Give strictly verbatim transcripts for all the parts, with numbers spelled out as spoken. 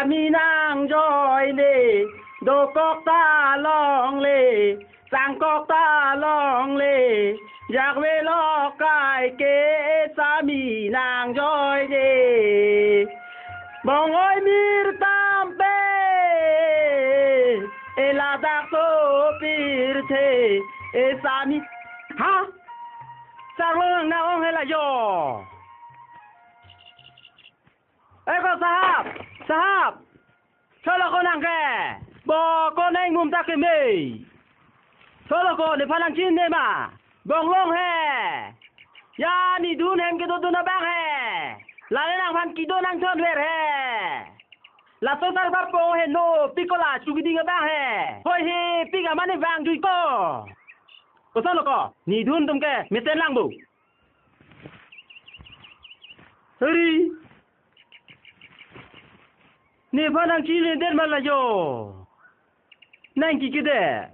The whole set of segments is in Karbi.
Esami nangjoine, dokok ta longle, sangkok ta longle, jakvelo kaike esami nangjoine. Bong-oi mir tampe, eladak sopirthe, esami. Ha? Sarlong nang ong hela jo. Oi ko sahab, sahab. Solo ko nang ke. Bo ko nang mum ta keme. Solo ko nephan nangchinine ma. Bong long he. Ya nidun hem kedodun abang he. Lale nangphan kedo nangthon ver he. Laso sar papo he no pikola chukiding abang he. Hoi he pik amane vang jui ko. Koson lo ko. Nidun atum ke mesen lang bo. Hari. Nephan nangchinine det ma la jo. Nang kiki det.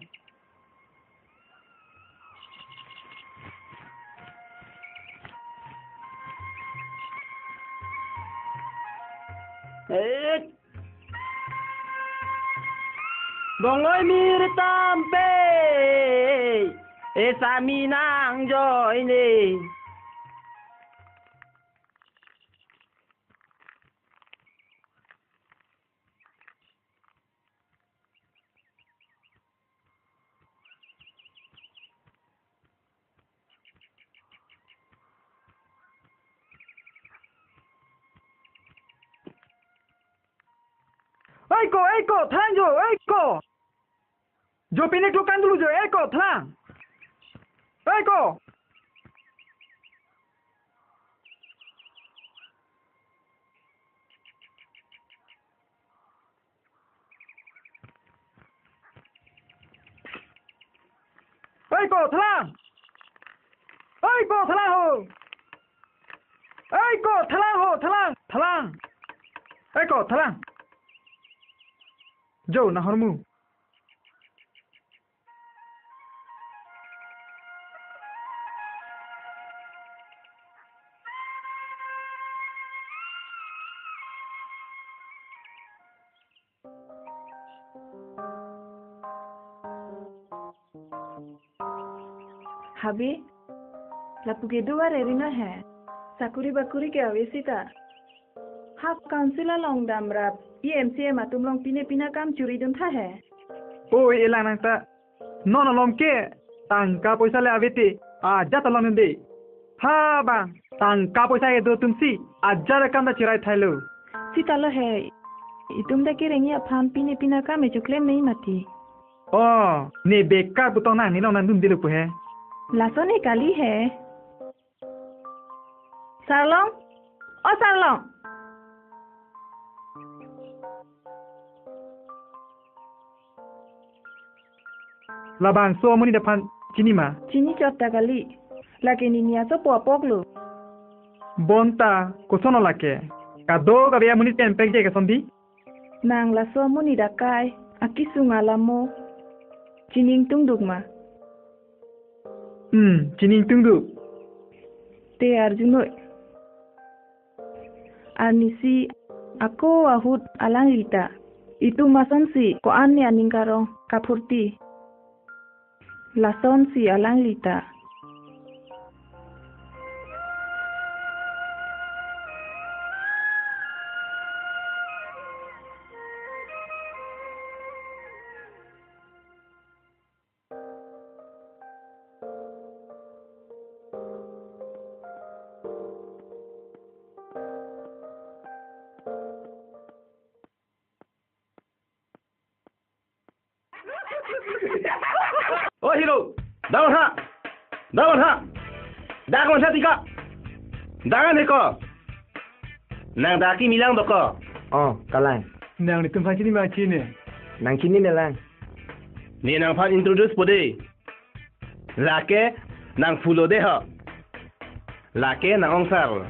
Eh. Bong-oi mir tampe. Esami nangjoine. Oi ko, oi ko, thang jo, oi ko. Jo pine klukan dulu jo, oi ko, thang. Oi ko. Oi ko, thlang. Oi ko, thlang ho. Oi ko, thlang ho, thlang, thlang. Oi ko, thlang. Jo, nahormu. Habe, lapu kedo areri na he. Sakuri bakuri ke ave sita. Half council along damrap, E M C M atum along pine pina kam churi dun tha he. Oi, elang nang ta. Non alom ke tangka poisa le ave te, ajat along nende. Ha bang, tangka poisa kedo atumsi ajat akam ta chirai thailo. Sita lo he, itum ta kerengji aphan pine pina kam echoklem nei mati. Oh, ne bekar putong nang ne long nang dundelo pu he. Laso ne kali he. Sarlong, o Sarlong. Labangso amonit aphan chini ma? Chini chot ta kali. Lake nini asopo apok lo. Bonta, koson lo lake? Kadokave amonit pen pek je keson di? Nang laso amonit akai, akisung alamo. Chini ingtungduk ma? Hmm, chini ingtungduk. Te arjunoi. Arnisi ako ahut alangli ta. Itum asonsi ko-an ne aning karong kaphurti. Lasonsi alangli ta. O Hero, dang ha, dang ha, dang ha tika, dang ne ko, nang dak kimi lang do ko. Oh, kalang. Nang netum aphan chini ma chini? Nang chinine lang. Ne nangphan introduce po de. Lake nang Phulo de ho. Lake nang ongsar.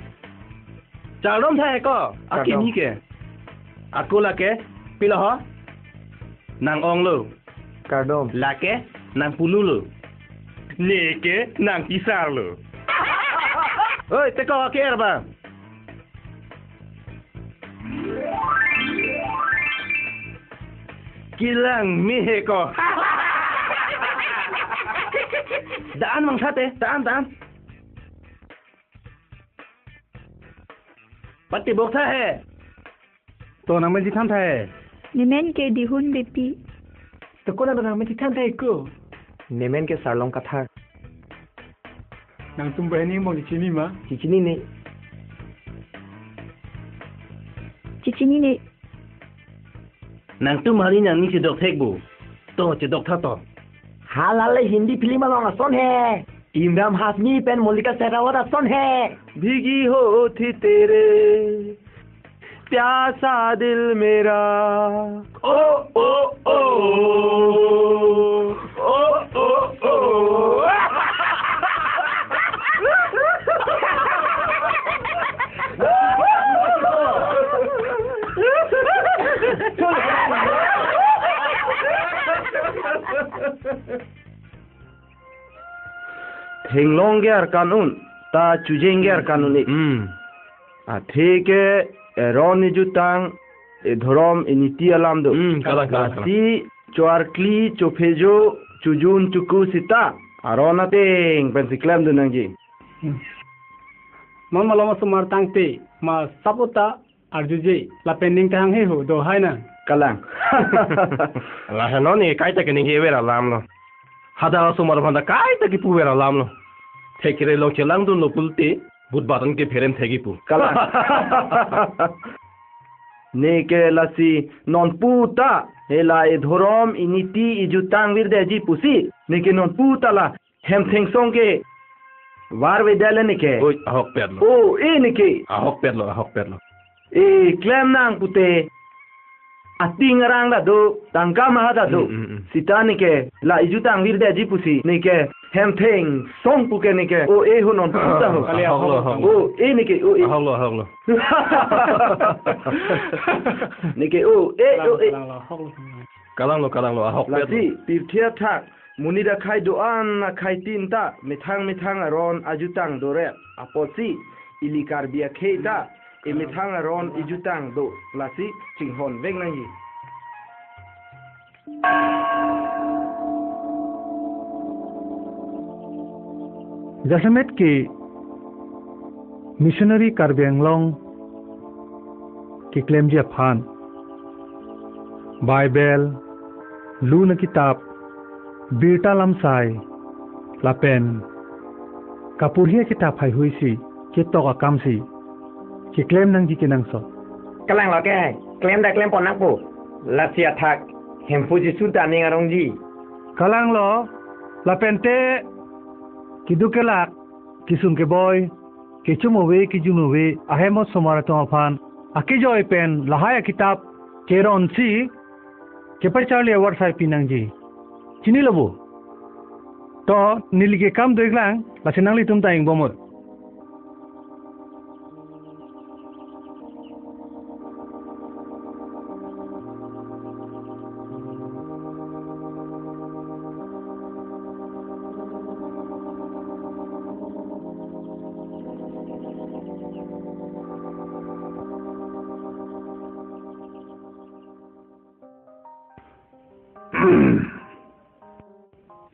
Chardom tha he ko, akimi ke. Ako lake pilo ho? Nang ong lo. Kardom. Lake nang Pulu lo. Neke nang Kisar lo. Oi, teko ake er ba. Kelang mehek ko. Dan mangtha te, dan, dan. Pati bok tha he. To nangmen chethan tha he. Nemen ke Dihun Beypi. To konat nangmen chethan tha he ko. Nemen ke Sarlong Kathar. Nangtum banghini angbong chechinine ma? Chechinine. Chechinine. Nangtum hari nangning chedok thek bo. To chedok tha to. Hala le Hindi film along ason he. Imran Hashmi pen Malika Sherawat ason he. भीगी होती तेरे प्यासा दिल मेरा। ओ, ओ, ओ। ओ, ओ, ओ। Thenglong ke arkan un, ta chojeng ke arkan un-e. Hmm. Athe ke, eh, aron ejutang, eh, dhorom initi alam do. Hmm, kalang, kalang, kalang. Lasi choarkli, chophejo, chojun, choku sita aron ateng pensi klemdun nangji. Hmm. Non malom osomar tangte, ma sap-ota arjuje, lapen ning tahang he ho, do hai na. Kalang. Lahenlo ne kaita kening kever alam lo. Hadak osomar aphan ta kaita kepuver alam lo. Thekre along chelangdunlo pulote, but batan kepherem thek-i pu. Kalang. Neke lasi nonpu ta, hela edhorom initi ejutang virdetji pusi, neke nonpu ta la hem thengsong ke varvedetlo neke. Oi, ahokpetlo. O, e neke. Ahokpetlo, ahokpetlo. E, klem nang pute. Ating arang ta do, tangka maha ta do. Mm, mm, mm. Sita neke, la ejutang virdetji pusi, neke hem thengsong pu ke neke. O, e ho nonpu ta ho. Kali ahoklo, ahoklo. O, e neke, o, e. Ahoklo, ahoklo. Neke, o, e, o, e. Kalang, kalang, ahoklo. Kalanglo, kalanglo, ahokpetlo. Lasi, pirthe athak, monit akhei do-an akhei tin ta methang methang aron ajutang dorep apotsi ili Karbi akhei ta emethang aron ejutang do, lasi chinghon vek nangji. Jasemet ke missionary Karbi Anglong keklemji aphan Bible, lun akitap, birta lamsai, lapen kaporhi akitap heihui si ketok akamsi keklem nangji kenangsot. Kalanglo ke, klem ta klem pon nangpo. Lasi athak Hemphu Jisu ta aning arongji. Kalanglo, lapente keduk kelak, kesung keboi, kechom ove, kejun ove ahem osomar atum aphan akejoi pen lahai akitap keronsi kepacharli avarsai pinangji. Chinilo bo? To, neli ke kam do-iklang, lasi nanglitum ta ingbomnon.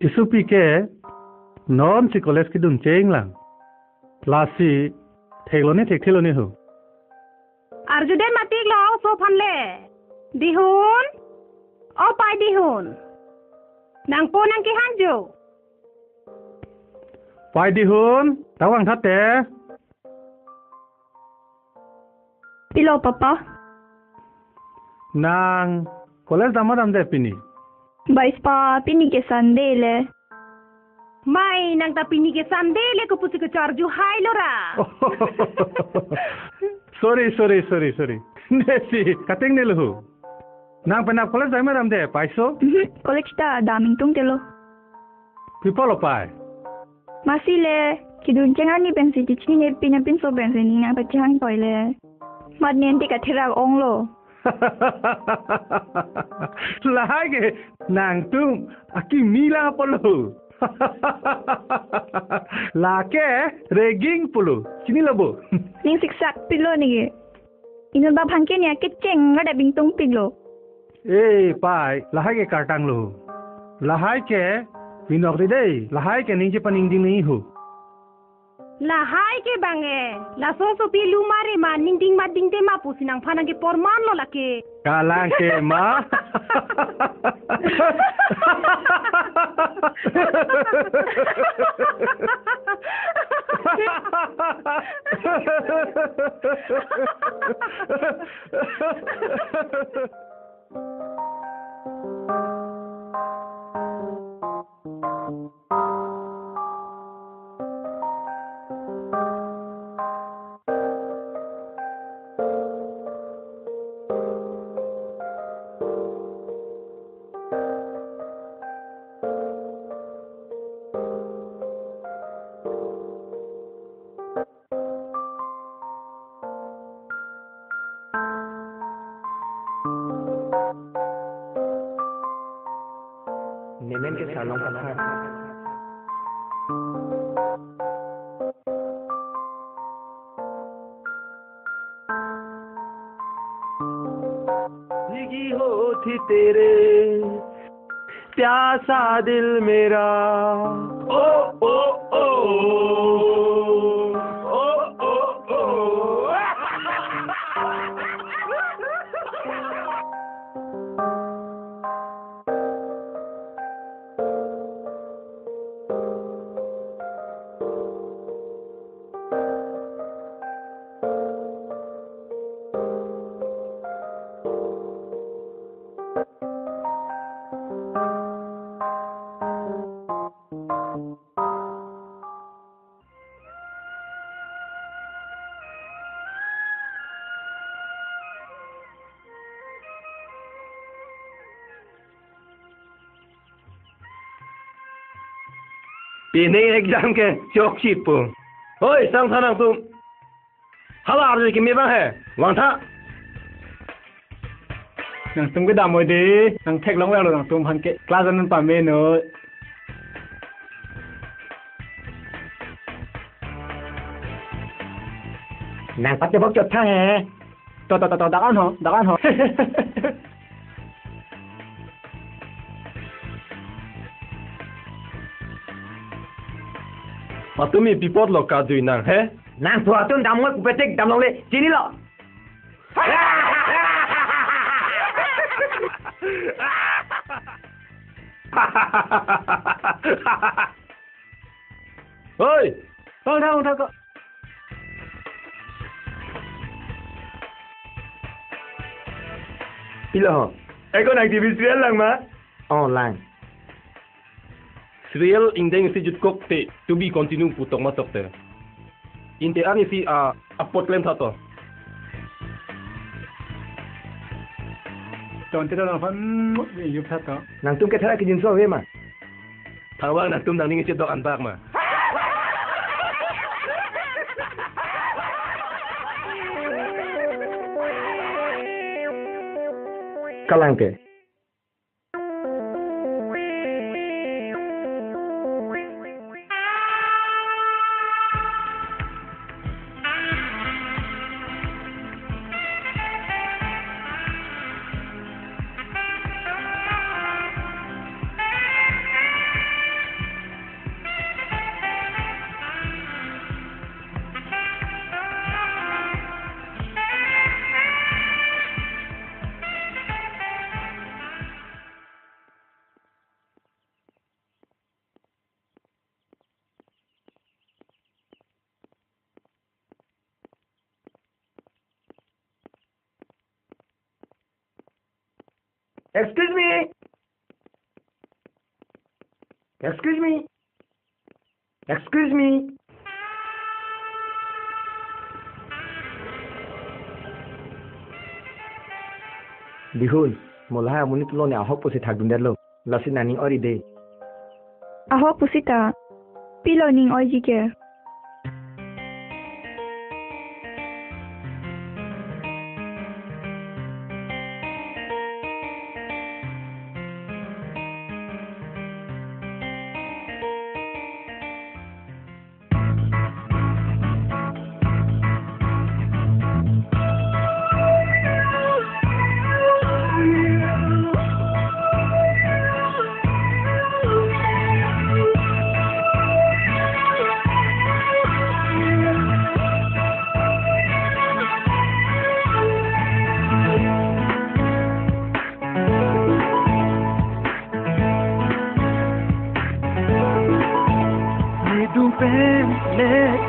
Esopi ke non si college kedun chenglang. Lasi theklone, thektheklone ho. Arjudet matik lo oso aphan le. Dihun. O pai Dihun. Nangpo nang kehanjo. Pai Dihun, ta vangtha te. Pilo, papa? Nang college dam ma damde pini? Bai spa, pini ke Sunday le. Mai, nang ta pini ke Sunday le kopusi kecharju hai lo ra. Sorry, sorry, sorry, sorry. Nesi, kating ne lo ho. Nang penap college dam ma damde, paiso? Mhm, college ta dam ingtungte lo. Pi apotlo pai? Masi le, kedun cheng arni pensi chechinine, pini apinso pensi ning nangpachehang toi le. Mat nen te katherak onglo. Lahai ke nangtum akimi lang apotlo. Lake ragging pulo. Chinilo bo? Ning siksak pilo neke. Inut bap aphan ke ne akecheng adap ingtungpiklo. Eh, pai, lahai ke kartang lo. Lahai ke pinok de dei, lahai ke ningje paningding nangji ho. Lahai ke bang e, laso sopi lumare ma ningding ma dingde ma pusi nangphan nangke porman lo lake. Kalang ke ma. Nemen ke salong kaphan. भीगी होठी तेरे प्यासा दिल मेरा। ओ, ओ, ओ। ओ, ओ, ओ। Pining exam ke chokche po. Hoi, sangtha nangtum. Hala arju kimi bang he. Vangtha. Nangtum ke damnoi de, nang theklong lo nangtum aphan ke class an pame noi. Nang pachebok chot thang he. To, to, to, to, dak an ho, dak an ho. Patumi pipot lo kajui nang, he? Nang thu atum damnoi pupetik damlongle, chinilo. Hoi! Thang, thang, thang ko. Pilo ho? Eko nang T V serial lang ma? Oh, lang. Serial ingdeng si jutkok te to be continue pu tokma tok te. Inte arni si a apot klem tha to. Ton te to nangphan, mm, yup tha to. Nangtum ke thara kijinso ave ma? Thang bang nangtum nangning chedok anbak ma? Kalang ke. Excuse me. Excuse me. Excuse me. Bihun, mo lahai amonit lo ne ahok pusi thakdun det lo. Lasi nangning oi ri de. Ahok pusi ta, pilo ning oiji ke.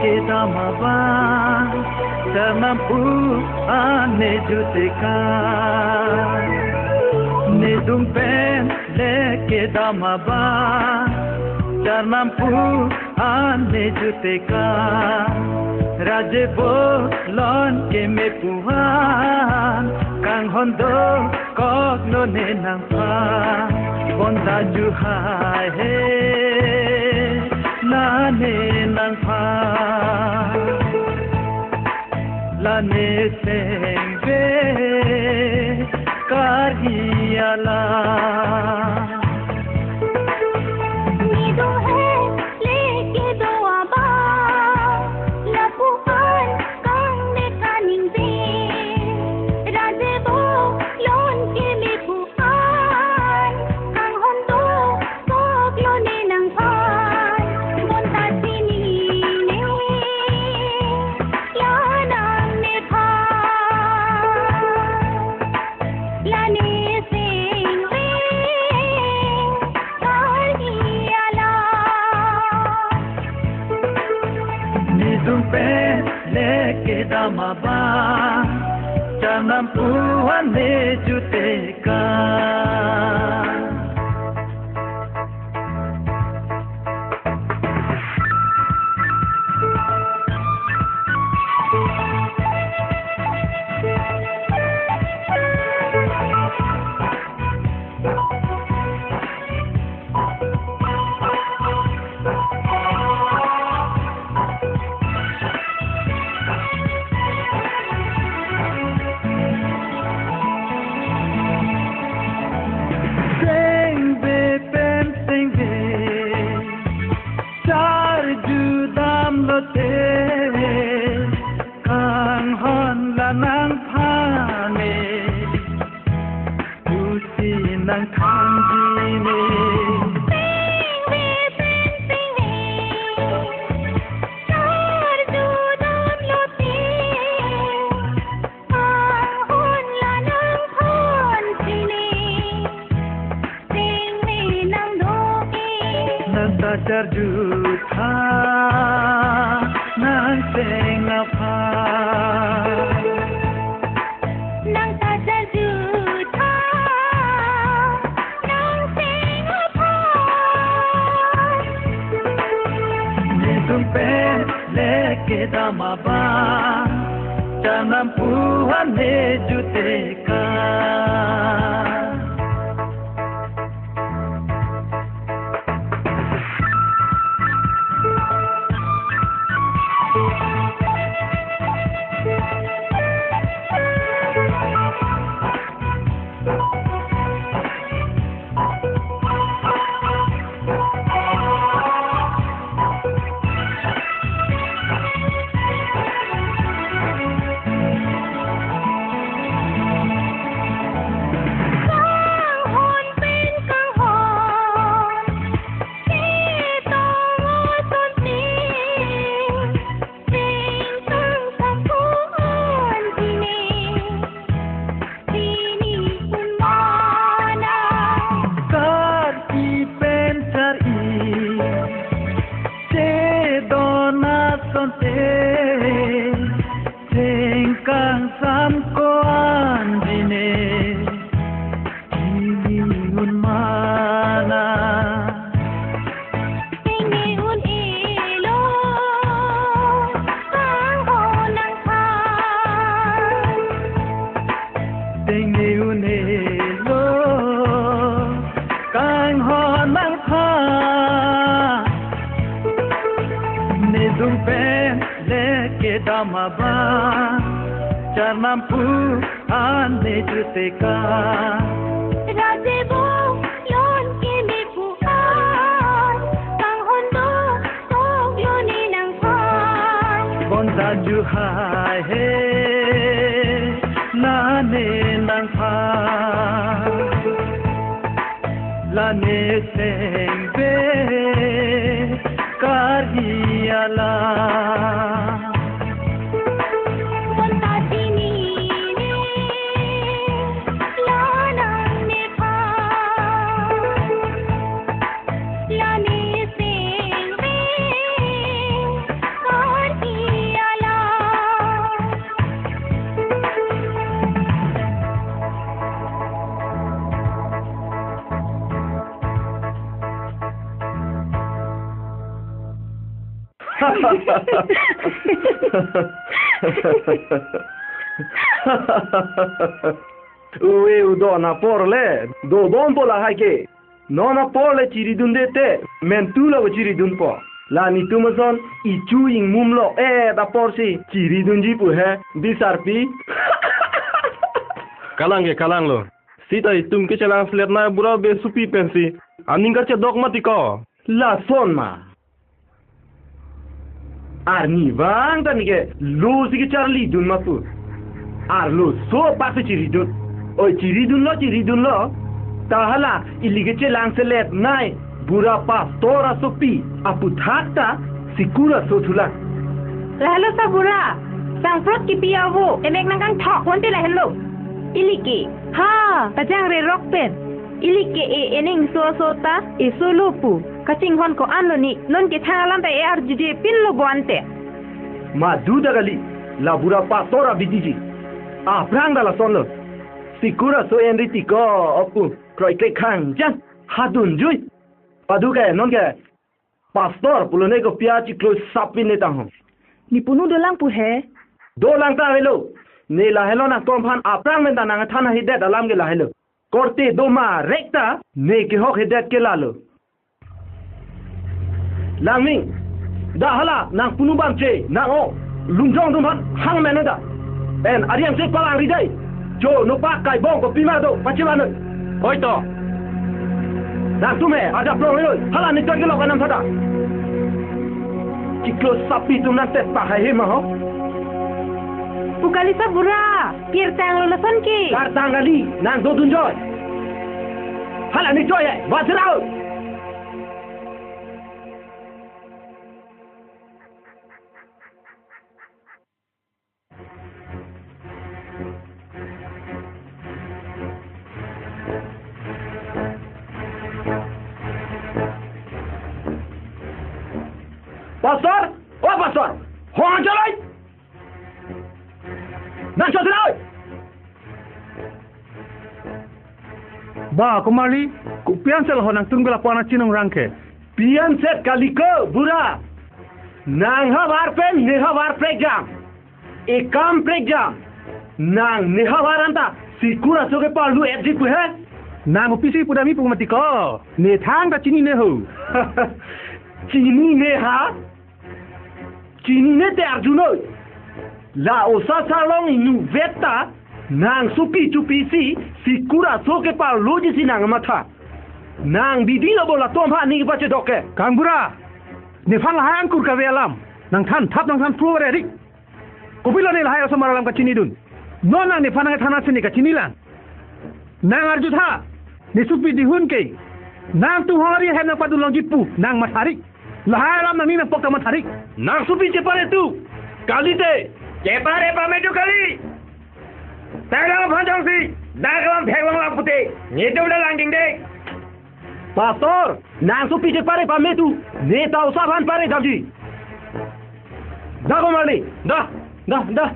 Kedam abang, Charnampu an ne jutekang. Nedung pen le kedam abang, Charnampu an ne jutekang. Raje bolon keme pu an, kanghon dokoklo ne nangphan. Bonta juhai he, la ne nangphan. La ne sengve Karbi alam. Nedung he le kedo abang, lapu an kang ne kaningve. Raje bolon keme pu an, kanghon dokoklo ne nangphan. Bonta chinine, la nang nephan. La ne sengve Karbi alam. Nedung pen le kedam abang, Charnampu an ne jutekang. Sengve pen sengve charju damlote, kanghon la nangphan ne, pusi nangthanji ne. Sengve pen sengve charju damlote, kanghon la nangphan chine. Sengve nang do-e. Nang ta charjutha, nang seng aphan. Nang ta charjutha, nang seng aphan. Nedung pen le kedam abang, Charnampu an ne jutekang. Kanghon pen kanghon, chetong osonte, seng kangsam pu an chine. Chini un mana. Karbi pen char-i chedon asonte, seng kangsam ko an chine. Chini un mana. Tengne un-elo, kanghon nangphan. Tengne un-elo, kanghon nangphan. Nedung pen le kedam abang, Charnampu an ne jutekang. Raje bolon keme pu an, kanghon dokoklo ne nangphan. Bonta juhai he, la ne nangphan. La ne sengve Karbi alam. Bonta chinine, la nang nephan. La ne sengve Karbi Uwe, udon apor le, dobompo lahai ke. Non apor le chiridunde te, mentu lo chiridunpo. La netum ason, ichu ingmum lo, eh, apor si chiridunji pu he, bisarpi. Kalang ke, kalang lo. Sita itum kechelangselet nai bura abe asopi pensi aning kachedok mati ko. Lason ma. Arnivang ta neke lo si kecharlidun ma pu. Arloso apar si chiridun. Oi, chiridunlo, chiridunlo. Ta hala ili kechelangselet nai bura pastor asopi aputhak ta sikur aso thulang. Lahelo sa bura, sangprot kipi avo, emek nangkangthok wante lahelo. Ili ke, ha, kachangre rok pen. Ili ke e ening so so ta, e solo pu. Kachinghon ko-an lo ni, non ke thang alam ta e arjude pinlo bo ante. Madu ta kali, la bura pastor abidiji. Aphrang ta lason lo. Sikur aso enri tiko, opu, kroikre khang, jang, hadun jui. Padu ke, non ke, pastor, pulo ne kopi achiklo sapi ne tang ho. Ne punu dolang pu he. Dolang ta avelo. Ne lahelo nangtumphan aphrang pen ta nangthan ahidet alam ke lahelo. Korte doma rekta, ne kehok hidet ke lalo. Langming, da hala nangpunu bamche, nang o, lungjong atum aphan hang mene da. En, ariang se palang ridai. Jo, nopak kaibong kopi ma do, pachevan noi. Hoi to. Nangtum he, ada prong noi, hala ne choi kelok anam sada. Chiklo sapi atum nangtet pahai he ma ho. Pu kali sa bura, pirtang lo lason ke. Kartang kali, nang dodun joi. Hala ne choi he, bajrao. Pastor, o pastor, hong ajalai. Nang chosroi. Ba, komarli, kopi anse lo ho nangtum ke lapu-an chinong rang ke. Pi anse kali ko, bura. Nang havar pen, ne havar prekjam. Ekam prekjam. Nang ne havar anta, sikur aso ke parlu etji pu he. Nang kopi si pudami pu mati ko. Ne thang ta chinine ho. Chinine ha? Chinine te arjunoi. La osa salong inutvet ta, nang sopi chopi si, sikur aso ke parluji si nang matha. Nang bidi lo bo latum aphan ning pachedok ke. Kangbura, nephan lahai angkur kave alam. Nangthan thap nangthan pro re rik. Kopilo ne lahai osomar alam kachinidun. Non nang nephan nangthan asi ne kachinilang. Nang arjutha, ne sopi dihun ke. Nangtum hori hem nangpadun longji pu, nang matha rik. Lahai alam nangning nangpok ta matha rik. Nang sopi chepare tu. Kalite. Chepare pame tu kali. Tanglang aphan jongsi, dak alam thek long lang pute. Netum da langding de. Pastor, nang sopi chepare pame tu. Ne ta osa aphan pare damji. Da komarli. Da, da, da.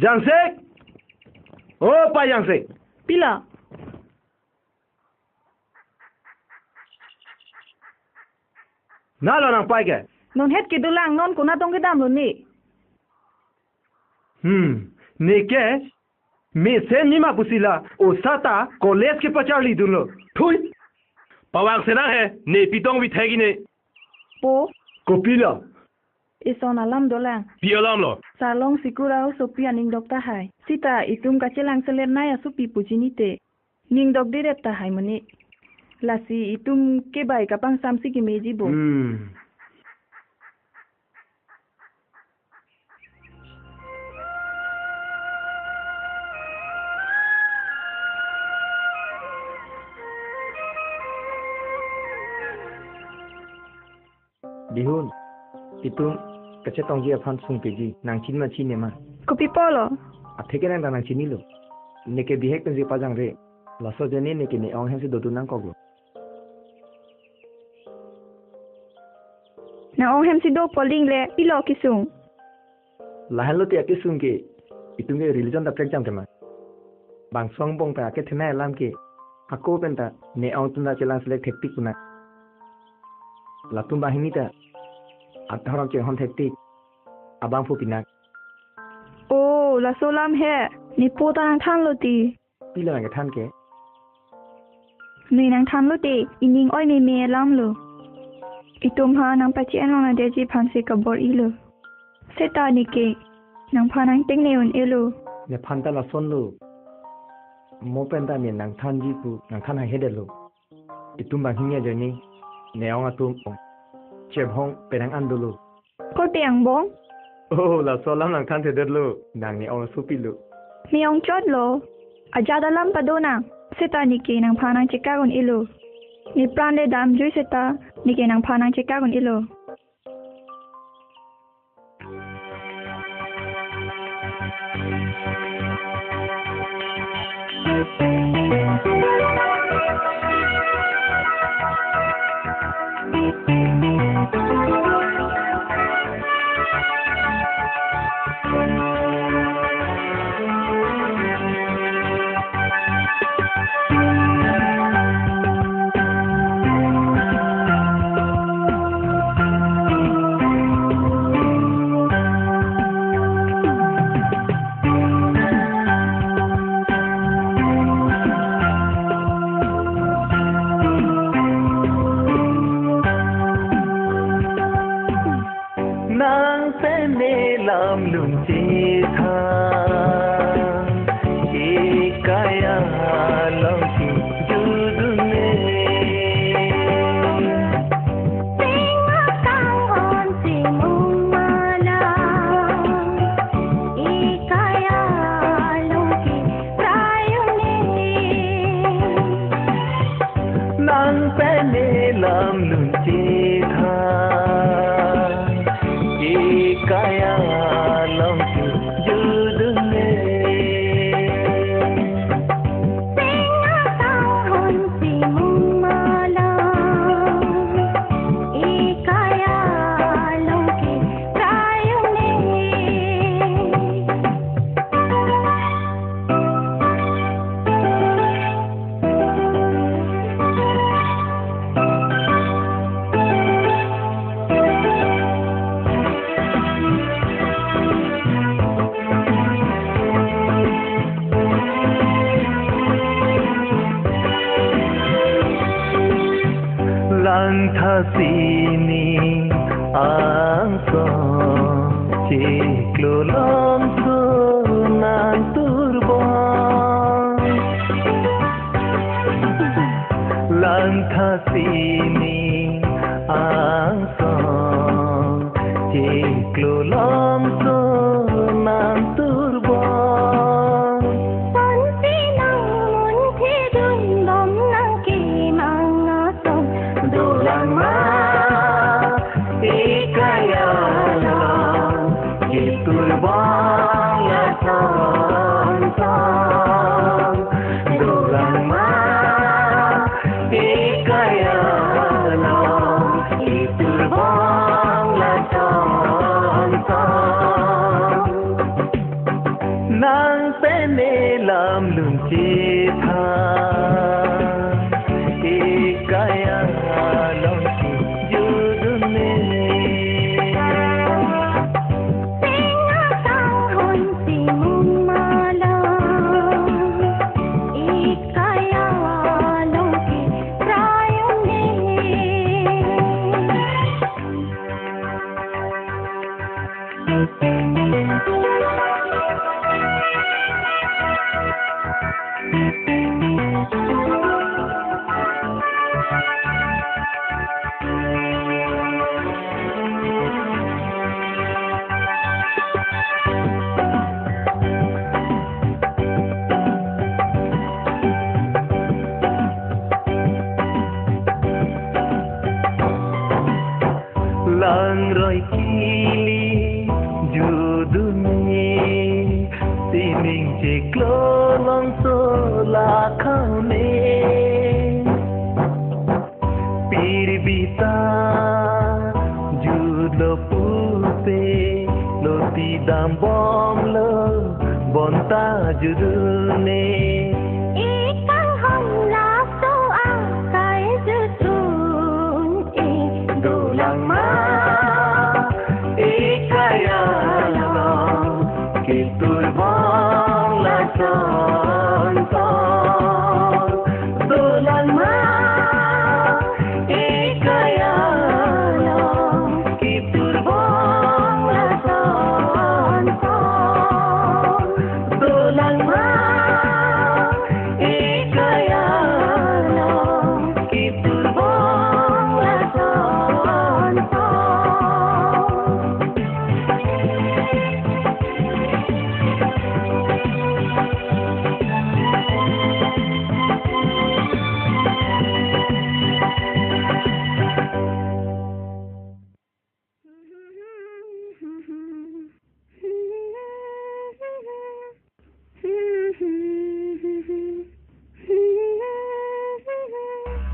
Jangsek! O pa Jangsek! Pila? Nalo nangpai ke? Non het kedolang, non konat tong kedamlo ne. Hmm, ne ke? Mesen nima pusi la, osa ta college kepacharlidunlo. Thui! Pavang senang he, ne pitong vithek ne. Po. Kopilo? Ison alam dolang. Pi alam lo? Salong sikur asopi aning dok tahai. Sita itum kachelangselet nai asopi pu chinine te. Ning dok diret tahai mane. Lasi itum kebai kapangsam si kemeji bo. Hmm. Bihun, itum kachetongji aphan sungpeji, nang chin ma chinine ma? Kopi apotlo? Atheke nang ta nang chinilo. Neke bihek pensi pajangre. Laso ajoine neke ne-ong ahemsi dodun nangkoklo. Nang-ong ahemsi do poling le, pilo kesung? Lahenlo te akesung ke, itum ke religion ta prekjam tema. Bangso angbong ta akethenei alam ke, hako pen ta ne-ong atum ta chelang selek thektik puna. Latum banghini ta adhorom chenghon thektik, abangphu pinak. O, laso alam he, nepo ta nangthanlo ti. Pilo nang kethan ke? Ne nangthanlo te, ining oi meme alamlo. Itum ha nangpachi-en longledetji aphansi kabor-ilo. Seta neke nangphan nangtengne un-elo. Nephan ta lasonlo. Mo pen ta ne nangthanji pu nangthan haihedetlo. Itum banghini ajoine ne-ong atum chebhong penang an dolo. Kopi angbong? Oh, laso alam nangthanthedetlo. Nang ne-ong sopilo. Ne-ong chotlo. Ajat alam pado nang. Seta neke nangphan nangchekak un-elo. Nepran le damjui seta neke nangphan nangchekak un-elo. Nang pen ne lam lun chethan, e kaya along si judun ne. Sing akang on si mung malang, e kaya along si prayung ne. Nang pen ne lam lun chethan, e kaya along si judun ne. Sing akang on si mung malang, e kaya along si prayung ne. Langtha sini angsong chiklo longso nang turbon. Langtha sini angsong chiklo longso nang turbon. Pansi nang munthi dunbom nang kimang asong dolang ma, e kaya along iturbong asong song. Dolang ma, e kaya along iturbong asong song. Nang pen ne lam lun chethan, e kaya along si judun ne. Sing akang on si mung malang, e kaya along si prayung ne. Chiklo longso lakhang ne. Pirbi ta jutlo pupe, loti dambomlo bonta jutdun ne. Ikang hong laso akai jutdun e. Dolang ma, ikaya long, kitur bong lason ton. Dolang ma, ikaya long, kitur bong lason ton. Dolang ma, ikaya long, kitur bong lason ton.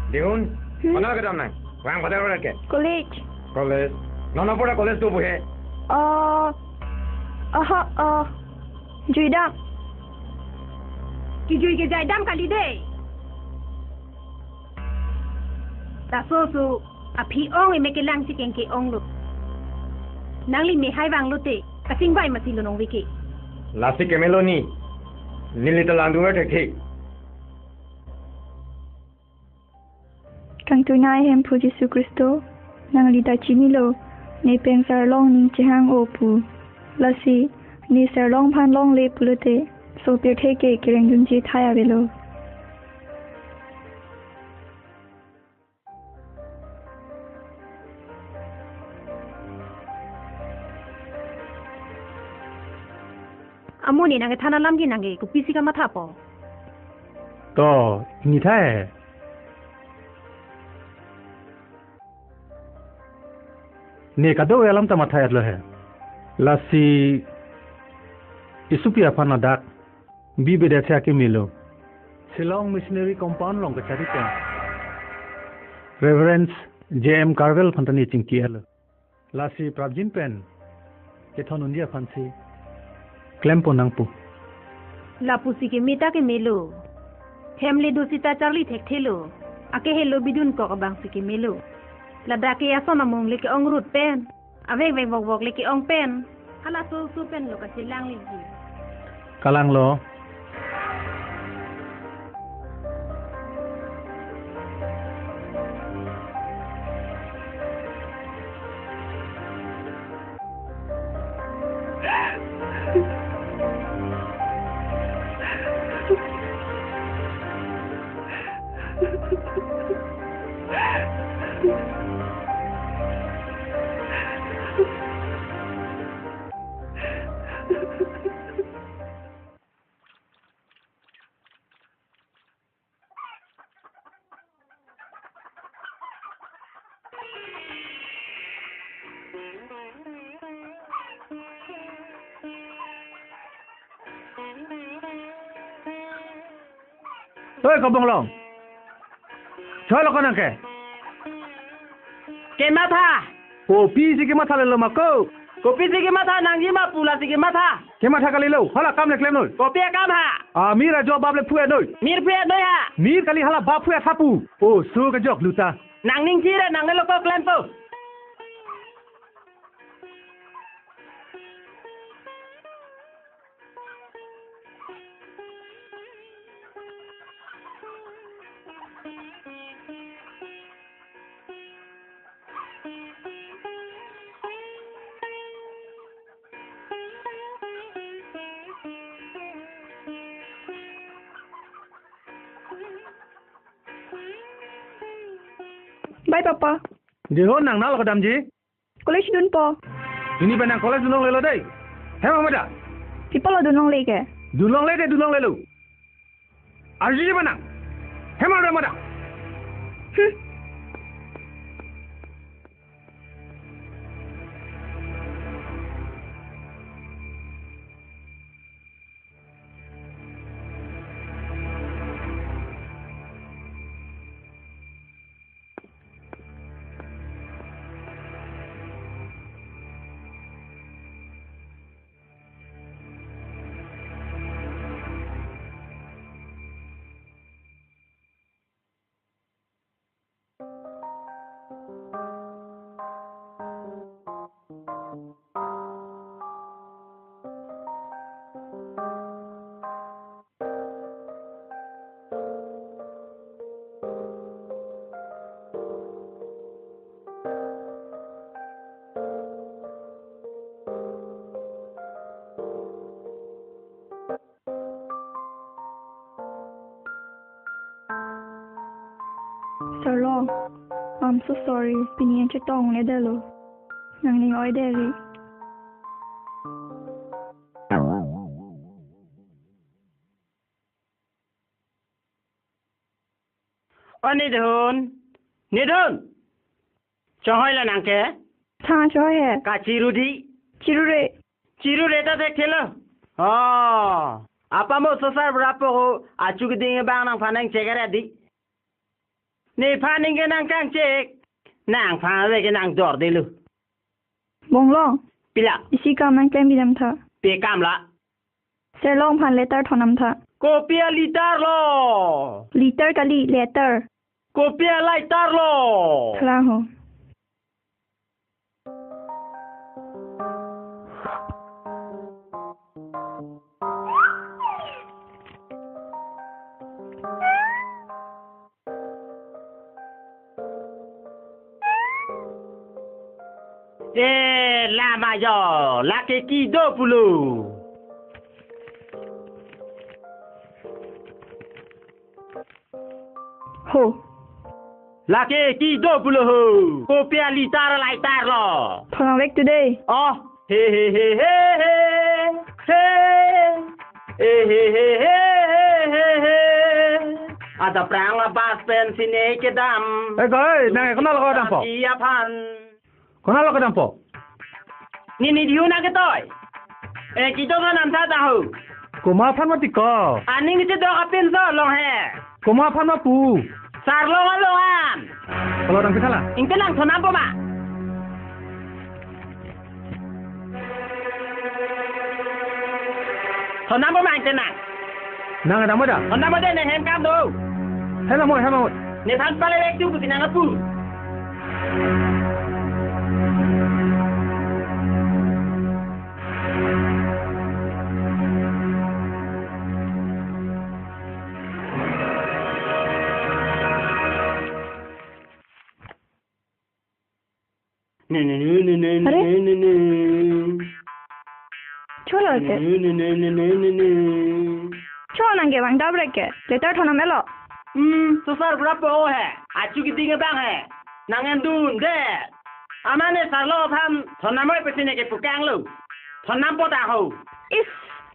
Dihun, hmm? Mana kedam nang? Wang pada orang ke? College. College. Nona pura college tu buhe? Oh, aha, oh, juidam. Kijui ke jaidam kali dei. Laso su aphi ong eme kelang si kengke onglo. Nangli mehai vanglote kachingvai masi lo nong veke. Lasi kemelo ni. Neli ta langdun thekthe. Kangtunai Hemphu Jisu Khristo, nangli ta chinilo, ne pen sarlong ning chehang-o pu. Lasi ne sarlong aphan longle pulote, sopirthe ke kerengdunji thai avelo. Amo, ne nangkethan alam ke nangke kopisi kamathapo? To, nithai. Ne kado alam ta matha-etlo he. Lasi isupi aphan ladak bibedet si akemelo. Shillong Missionary Compound along kachari pen Reverend J M Carvell aphan ta ne chingki-etlo. Lasi prapjin pen kethondunji aphan si klempon nangpo. Lapusi keme ta kemelo. Hem le do sita charli thekthelo. Akehelo bidunkok abang si kemelo. Ladak ke ason among le ke-ong rut pen, avek vek vok vok le ke-ong pen, halaso oso pen lo kachelang liji. Kalanglo. Oi, Kobonglong. Cholo konang ke. Kematha. Kopisi kematha lelo ma ko? Kopisi kematha nangji ma pu lasi kematha. Kematha kalilo, hala kam le klem noi. Kopi akam ha? Ah, mir ajo bap le phu-et noi. Mir phu-et noi ha? Mir kali, hala bap phu-et ha pu. Oso kejok luta. Nang ning chire, nang le lo ko klempo. Bye, Papa. Dihun, nang nalo kedamji? College dunpo. Pini pen nang college dunlonglelo dei. Hem amat da? Pi apotlo dunlongle ke? Dunlongle dei, dunlonglelo. Arjuji ma nang. Hem amat da? Hmm. Sarlong, I'm so sorry. Pini an chetongledetlo. Nangning oidetri. O Nidhun, Nidhun. Chonghoi lo nangke? Tha, chonghoi he. Kachiru di. Chirure. Chirure ta thekthelo. Oh, apamo sosar bura po ho, achu keding abang nangphan nangchek ra di. Nephan ningke nangkangchek. Nangphan ave ke nangdordetlo. Bonglong. Pila. Isi kam nangklem bidam tha. Pe kam la? Sarlong aphan letter thonnam tha. Kopi a letter lo? Letter kali, letter. Kopi a letter lo? Thalang ho. Eh, lama jo, lake kedo pulo. Ho. Lake kedo pulo ho. Kopi a letter, letter lo? Thonnang vek tu dei. Oh. He, he, he, he, he, he. Eh, he, he, he, he, he, he. Ada prang a bus pen sine kedam. Eh, koi, nang konatlo kedampo? Iya phan. Konatlo kedampo? Ne Nidhun nangketoi. Eh, kedo thonnam tha ta ho. Komat aphan mati ko? Aning si dok apin so long he. Komat aphan ma pu? Sarlong along an. Kalau dang pithala. Ingke nang thonnampo ma? Thonnampo ma ingke nang? Nang dam da? Thonnampo de, ne hem kam do. Hem mo, hem mo. Nephan pale vek tu pusi nang apu. Ne, ne, ne, ne, ne, ne, Are? Ne, ne, ne. Cholo ke? Ne, ne, ne, ne, ne, ne, ne. Cho nangke bang dabre ke. Letter thonnam etlo. Hmm, sosar bura po he. Achu keding abang he. Nang endun de. Amane sarlo aphan thonnamoi pusi neke pukanglo. Thonnampo ta ho. Is,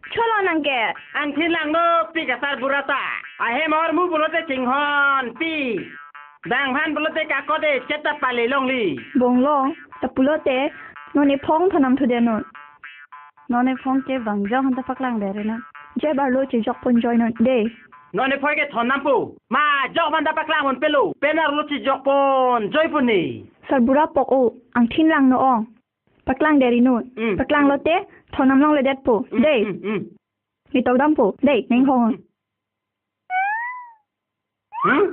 cholo nangke. Angthin langno pi ke sar bura ta. Ahem ahormu pulote chinghonpi. Bang aphan pulote kakot de cheta pale longli. Bonglong, ta pulote, non ephong thonnam thu de non. Non ephong ke bang jok aphan ta paklang de re non. Je barlo chejok pon joi non de. Non ephong ke thonnampo. Ma jok aphan ta paklang pon pelo. Pen arlo chejok pon joi pon ne. Sar bura pok o, angthin langno ong. Paklang deri non. Mm. Paklang lote, thonnam longledetpo. Mm, dei. Mm, mm. Netok dampo. Dei, neng hong. Mm. Hmm?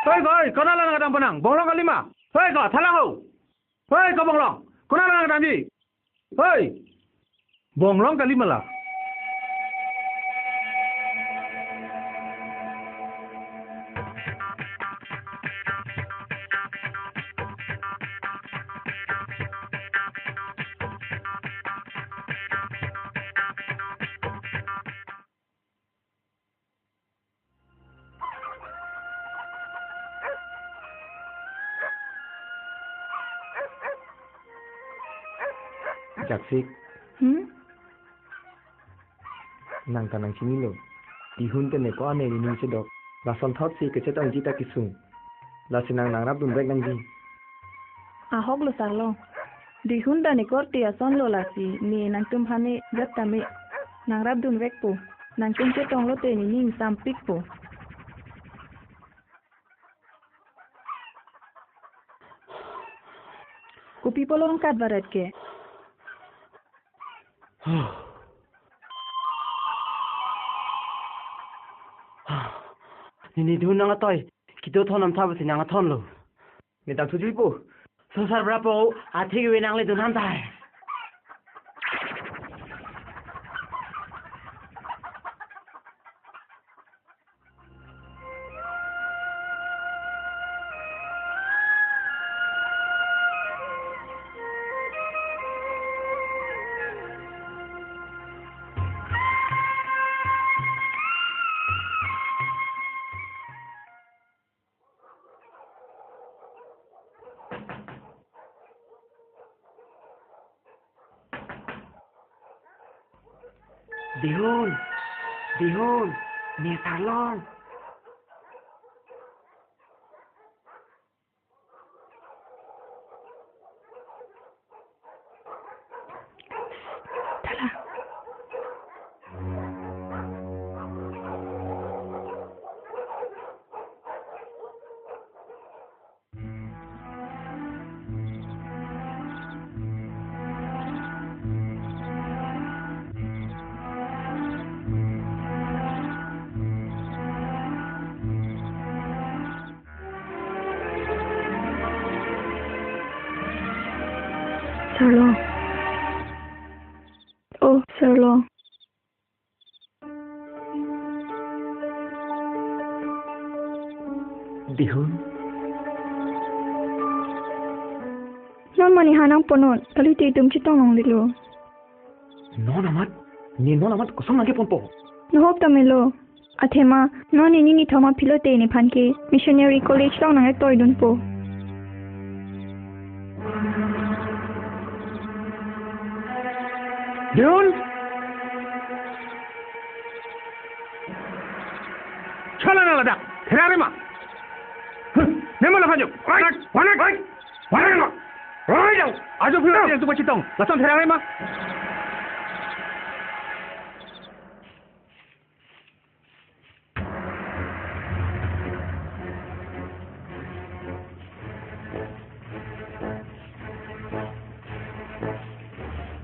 Hei, hei, konat la nangdam penang? Bonglong kali ma? Hei, ko, thalang ho. Hei, ko Bonglong. Konat la nangdamji? Hei. Bonglong kali ma la? Jaksik. Hmm? Nang ta nangchinilo. Dihun ta ne ko-an ne nening chedok. Lason thotsi kachetongji ta kesung. Lasi nang nangrapdun vek nangji. Ahok lo sarlo. Dihun ta ne korte ason lo lasi ne nangtum aphan ne jat tame nangrapdun vekpo. Nangtum chetonglote nening sampikpo. Kopi pulo nangkat varet ke? Nini dihun nang atoi. Kedo thon amtha basi nang athon lo. Neta thujuipo. Sosar brapo, athik we nang le dun ham tai. Dihun, Dihun, ne sarlong. Sarlong. Oh, sarlong. Dihun. Non mane ha nangponnon, kalite itum chetong longledetlo. Non amat, ne non amat kosong nangkeponpo? Nohok tame lo. Athema, non nening ithom aphi lote nephan ke missionary college along nang-etoidunpo. Dihun. Chala nang ladak. Therare ma. Huh, nema laphan jo. Oi, oi, oi, oi, oi, oi. Ajo phiro yang tu pacitong. Lason therare ma.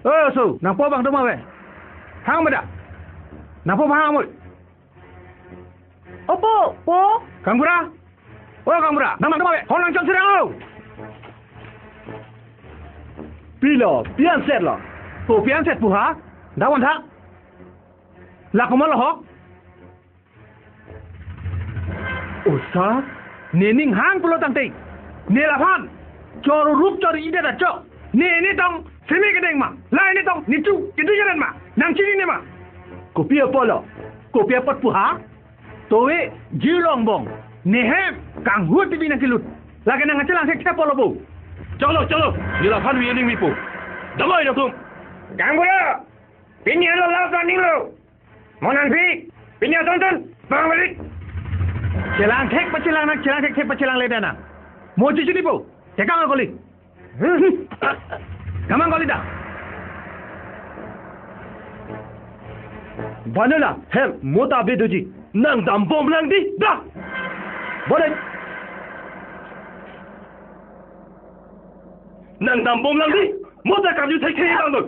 O, so, nangpo abang do ma ave? Hang meda. Nangpo abang hang mui. Opo, po. Kangbura. O Kangbura, nang nang do ma ave? Hon nang chon sirang o. Pilo, pianset lo. Ko pianset pu ha? Dawan tha. La komat lo ho? Osa, nening hang pulo tangte. Ne laphan. Chor rup chor ida da chok. Ne ne tong simi kedeng ma. La ne tong ne chu kedu jaran ma. Nangchini ne ma. Kopi apotlo. Kopi apot pu ha? Towe jirong bong. Nehem kanghu tibi nangkelut. Lake nang chelang thek thep pulo bo. Cholo, cholo. Ne laphan wi ning mipo. Damai datum. Kangbura. Pini alo la planning lo. Mo nangphi, pini aton ton, bang balik. Chelang thek pachelang nang, chelang thek thek pachelangle da nang. Mo chichini po, tekang koli. Kamang koli da. Banana, hem, mo ta be doji. Nang dambom lang di, da. Boleh. Nang dambom lang di, mo ta kamju thek thek bang do.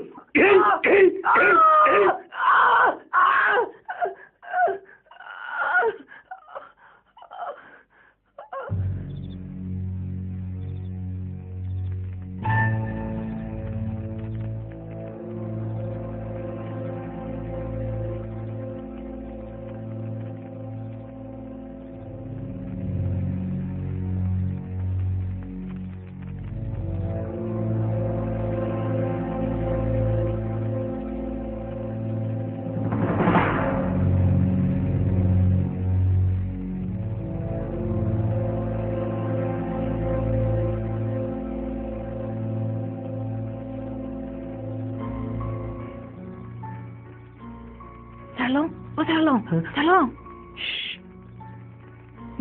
Salong, Hah? Salong. Shh.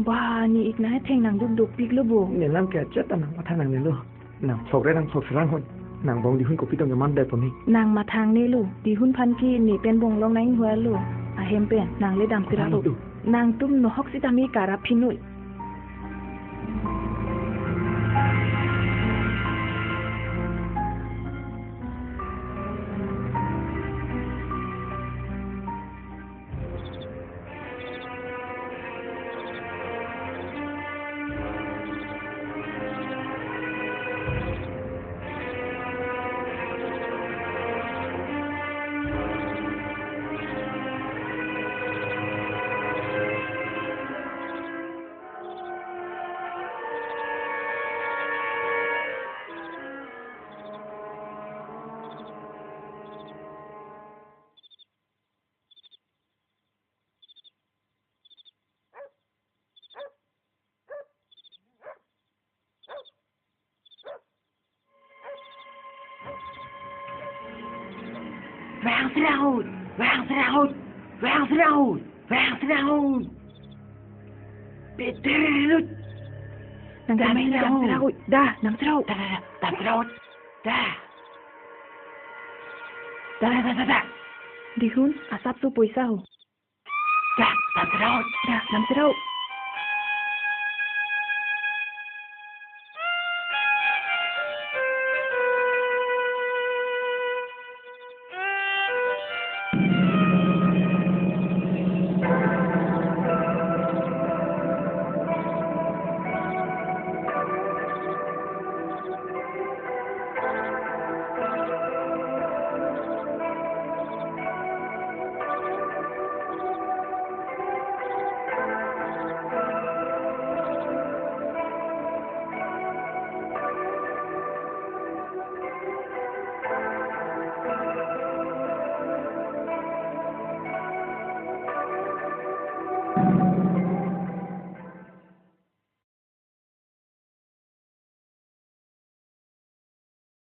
Ba, ne ik nangtheng nangduk dukpiklo bo. Ne lam ke achet ta nangmatha nangnelo. Nang phokre nang phok serang hoi. Nang bong dihun kopi tong keman dai poni. Nang mathang nelo. Dihun aphan ke ne pen bong long nang hua lo. Ahem pen nang le dam sira Mathang lo. Tu. Nangtum nohok sitame karap phinoi. Vang serahut, vang serahut, vang serahut, vang serahut. Peter lut. Nang Dah, damai nang nang serahut. Serahut. Dah, nang serahut. Dah, dah, dah, nang serahut. Dah. Dah, dah, dah, dah. Dihun, asap tu poisa ho. Dah, nang serahut. Dah, nang serahut.